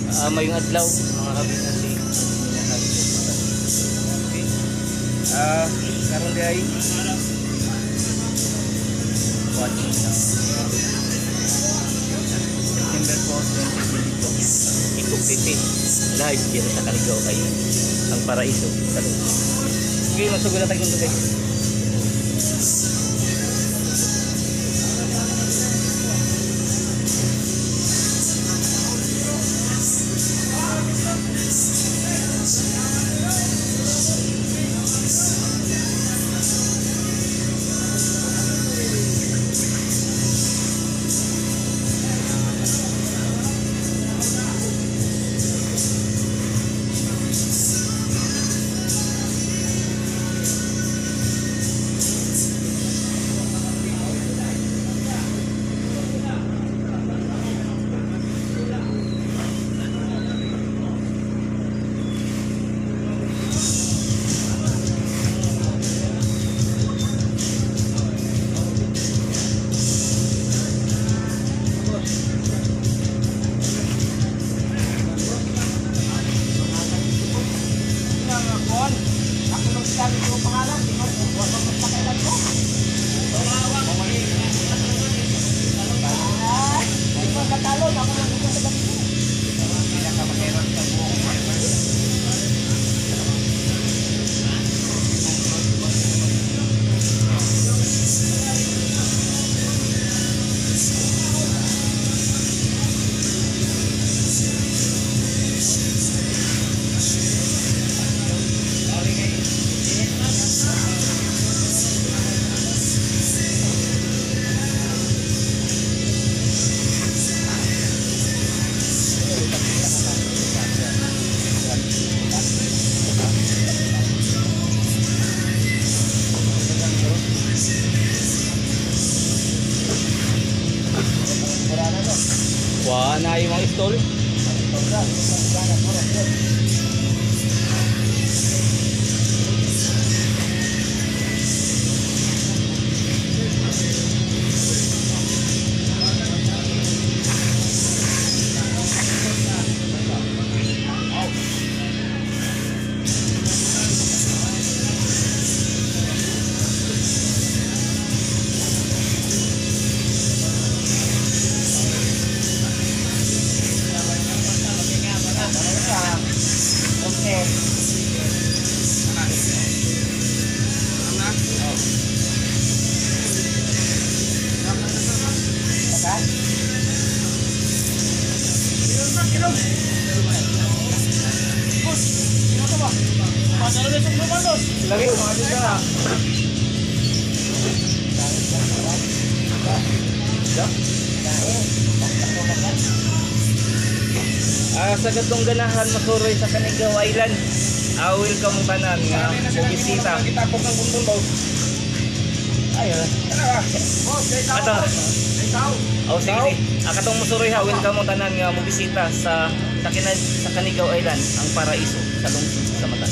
Mayong adlaw mga kabinasi. Okay. Karon di ay watch September 4, 2022. Iko Pepe live dito sa Canigao Island, ang paraiso sa lungsod. Okay, magsugod na tayo dito, guys. Wa na yung mga stall. Lagi. Sa katong ganahan masuroy sa Canigao Island. Welcome tanan nga bisita. Ay, ato. Oh, sige. Katong musuroy ha, welcome mo tanan nga mobisita sa Canigao Island, ang paraiso sa lungsod sa Mata.